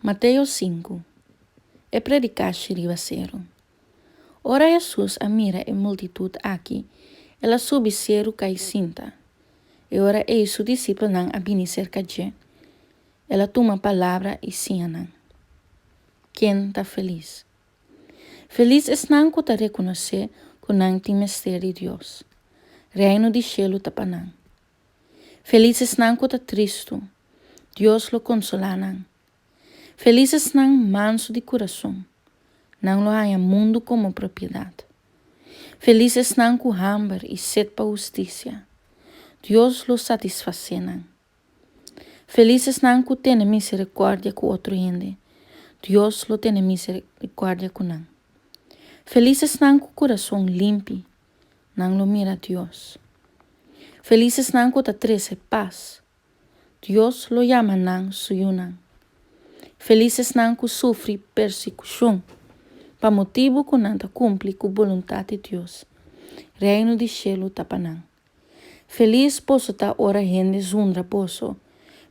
Mateo sinku, E predikashi riba seru. Ora Hesus a mira e multitut aki, el a subi seru kai sinta. E ora ei su disipelnan a bini serka dje. El a tuma palabra i siña nan. Ken ta felis? Felis esnan ku ta rekonosé ku nan tin mester di Dios. Reino di shelu ta pa nan. Felis esnan ku ta tristu, Dios lo konsolá nan. Felis esnan mansu di kurason, nan lo haña mundu komo propiedat. Felis esnan ku hamber i set pa hustisia, Dios lo satisfasé nan. Felis esnan ku tene miserikòrdia ku otro hende, Dios lo tene miserikòrdia ku nan. Felis esnan ku kurason limpi, nan lo mira Dios. Felis esnan ku ta trese pas, Dios lo yama nan su yunan. Felis esnan ku sufri persekushon pa motibu ku nan ta kumpli ku boluntat di Dios, Reino di shelu ta pa nan. Felis boso ta ora hende zundra boso,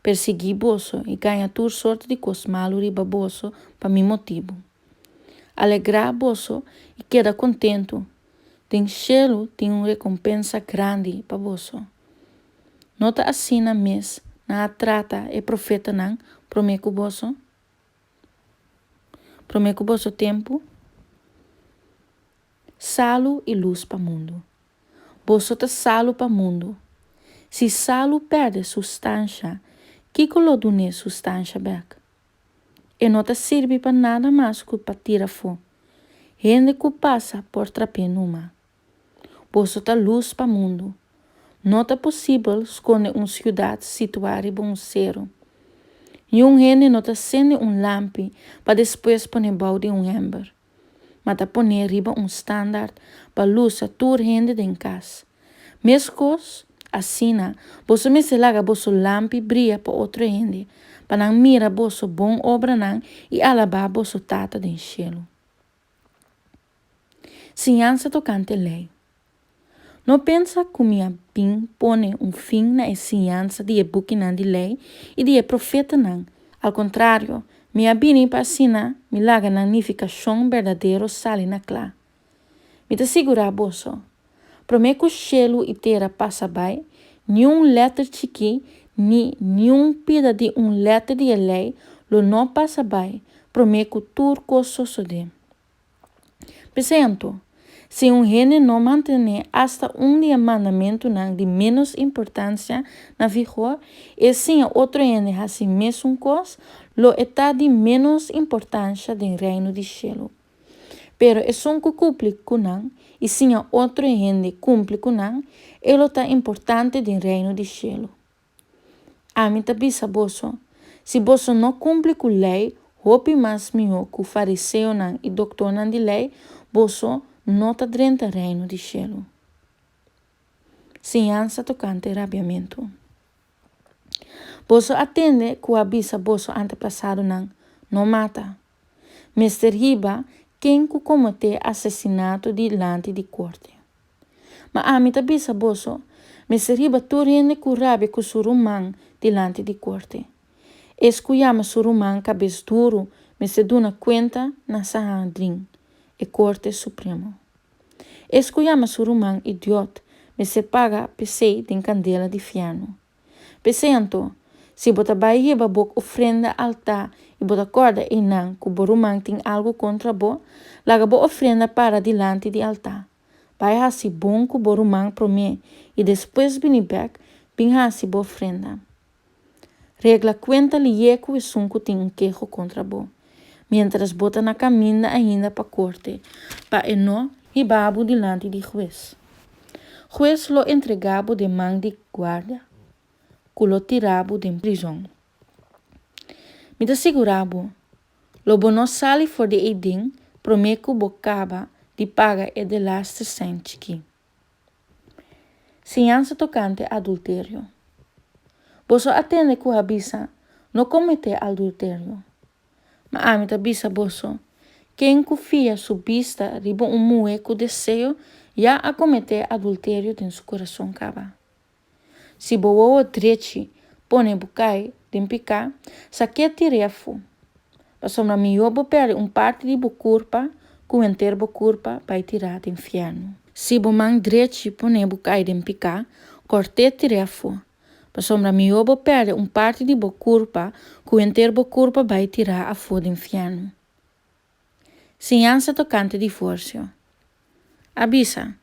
persiguí boso i gaña tur sorto di kos malu riba boso pa mi motibu. Alegrá boso i keda kontentu, Den shelu tin un rekompensa grandi pa boso. No ta asina mes nan a trata e profetanan promé ku boso? Promé ku boso tempu? Salu i lus pa mundu. Boso ta salu pa mundu. Si salu pèrdè su stansha, kiko lo dun'é su stansha bèk? E no ta sirbi pa nada mas ku pa tira afó. Hende ku pasa por trap'é numa. Boso ta lus pa mundu. No ta posibel skonde un siudat situá riba un seru. Niun hende no ta sende un lampi pa despues pone bou di un hèmber, ma ta pon'é riba un standart pa lusa tur hende den kas. Meskos, asina, boso mester laga boso lampi bria pa otro hende, pa nan mira boso bon obranan i alabá boso Tata den shelu. Siñansa tokante lei. No pensa ku mi a bin pone un fin na e siñansa di e bukinan di lei i di e profetanan. Al kontrario, mi a bini pa asina mi laga nan nifikashon berdadero sali na kla. Mi ta sigurá boso, promé ku shelu i tera pasa bai, niun lèter chikí ni niun pida di un lèter di e lei lo no pasa bai promé ku tur kos sosodé. P'esei anto, si un hende no mantené asta un di e mandamentunan di ménos importansia na vigor i e siña otro hende hasi mesun kos, lo e ta di ménos importansha den Reino di shelu. Pero esun ku kumpli ku nan i siña otro hende kumpli ku nan, e lo ta importante den Reino di shelu. Ami ta bisa boso, si boso no kumpli ku lei hopi mas mihó ku fariseonan i doktornan di lei, boso no ta drenta Reino di shelu. Siñansa tokante rabiamentu. Boso a tende ku a bisa boso antepasadonan, No mata. Mester hiba ken ku kometé asesinato dilanti di korte. Ma ami ta bisa boso, mester hiba tur hende ku rabia ku su ruman dilanti di korte. Es ku yama su ruman kabes duru mester duna kuenta na Sanhedrin, e korte supremo. Es ku yama su ruman idiot mester paga p'esei den kandela di fièrnu. P'esei anto, si bo ta bai hiba bo ofrenda altá i bo ta kòrda einan ku bo ruman tin algu kontra bo, laga bo ofrenda para dilanti di altá. Bai hasi bon ku bo ruman promé i despues bini bèk bin hasi bo ofrenda. Regla kuenta lihé ku esun ku tin un keho kontra bo, miéntras bo ta na kaminda ainda pa korte, pa e no hiba bo dilanti di hues. Hues lo entregá bo den man di guardia, ku lo tira bo den prizòn. Mi ta sigurá bo, lo bo no sali for di eiden promé ku bo kaba di paga e delaster sènt chikí. Siñansa tokante adulterio. Boso a tende ku a bisa, No kometé adulterio. Ma ami ta bisa boso, ken ku fia su bista riba un muhé ku deseo ya a kometé adulterio den su kurason kaba. Si bo wowo drechi pone bo kai den piká, sak'é tir'é afó. Pasobra mihó bo pèrdè un parti di bo kurpa ku henter bo kurpa bai tirá den fièrnu. Si bo man drechi pone bo kai den piká, kòrt'é tir'é afó. Pasobra mihó bo pèrdè un parti di bo kurpa ku henter bo kurpa bai tirá afó den fièrnu. Siñansa tokante divorsio. A bisa,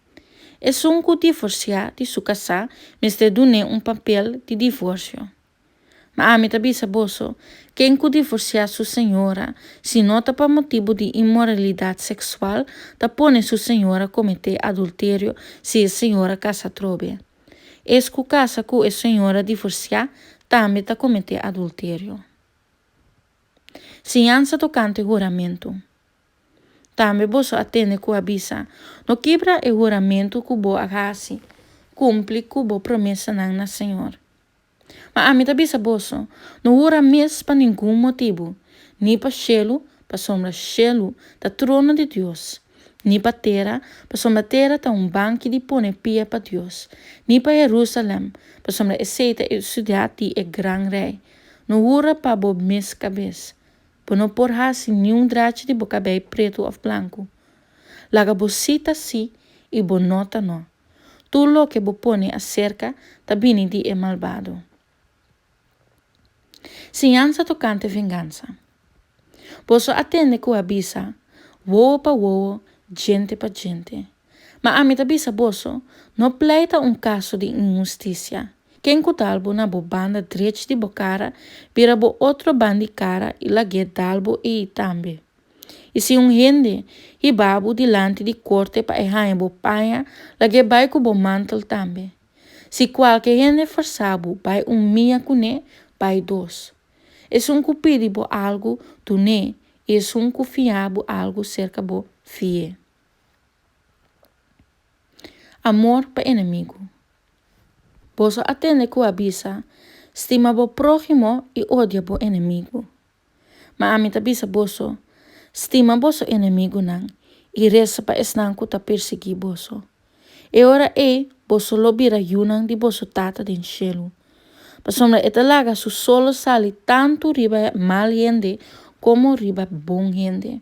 Esun ku divorsiá di su kasá mester dun'é un papel di divorsio. Ma ami ta bisa boso, ken ku divorsiá su señora, si no ta pa motibu di inmoralidat seksual, ta pone su señora kometé adulterio si e señora kasa atrobe. Es ku kasa ku e señora divorsiá tambe ta kometé adulterio. Siñansa tokante huramentu. Tambe boso a tende ku a bisa, No kibra e huramentu ku bo a hasi, kumpli ku bo promesanan na Señor. Ma ami ta bisa boso, no hura mes pa ningun motibu, ni pa shelu, pasobra shelu ta trono di Dios, ni pa tera, pasobra tera ta un banki di pone pia pa Dios, ni pa Herusalèm, pasobra esei ta e siudat di e gran Rei. No hura pa bo mes kabes. Bo no por hasi niun drachi di bo kabei pretu òf blanku. Laga bo sí ta sí i bo no ta no. Tur loke bo pone aserka ta bini di e malbado. Siñansa tokante vengansa. Boso a tende ku a bisa, Wowo pa wowo, djente pa djente. Ma ami ta bisa boso, no pleita un kaso di inhustisia. Ken ku dal bo na bo banda drech di bo kara, bira bo otro band'i kara i lag'é dal bo ei tambe. I si un hende hiba bo dilanti di korte pa e haña bo paña, lag'é bai ku bo mantel tambe. Si kualke hende forsá bo bai un mia kuné, bai dos. Esun ku pidi bo algu, dun'é, i esun ku fiá bo algu serka bo, fi'é. Amor pa enemigu. Boso a tende ku a bisa, Stima bo próhimo i odia bo enemigu. Ma ami ta bisa boso, Stima boso enemigunan i resa pa esnan ku ta persiguí boso. E ora ei boso lo bira yunan di boso Tata den shelu, pasobra e ta laga su solo sali tantu riba mal hende komo riba bon hende,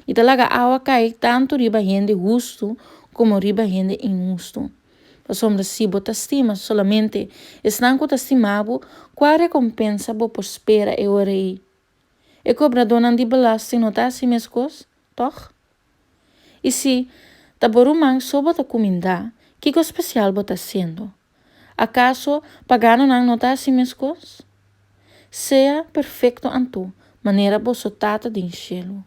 i ta laga awa kai tantu riba hende hustu komo riba hende inhustu. Pasobra si bo ta stima solamente esnan ku ta stima bo, kua rekompensa bo por spera e ora ei? E kobradónan di belasting no ta hasi meskos, tòg? I si ta bo ruman so bo ta kumindá, kiko spesial bo ta hasiendo? Akaso paganonan no ta hasi meskos? Sea perfekto anto, manera boso Tata den shelu.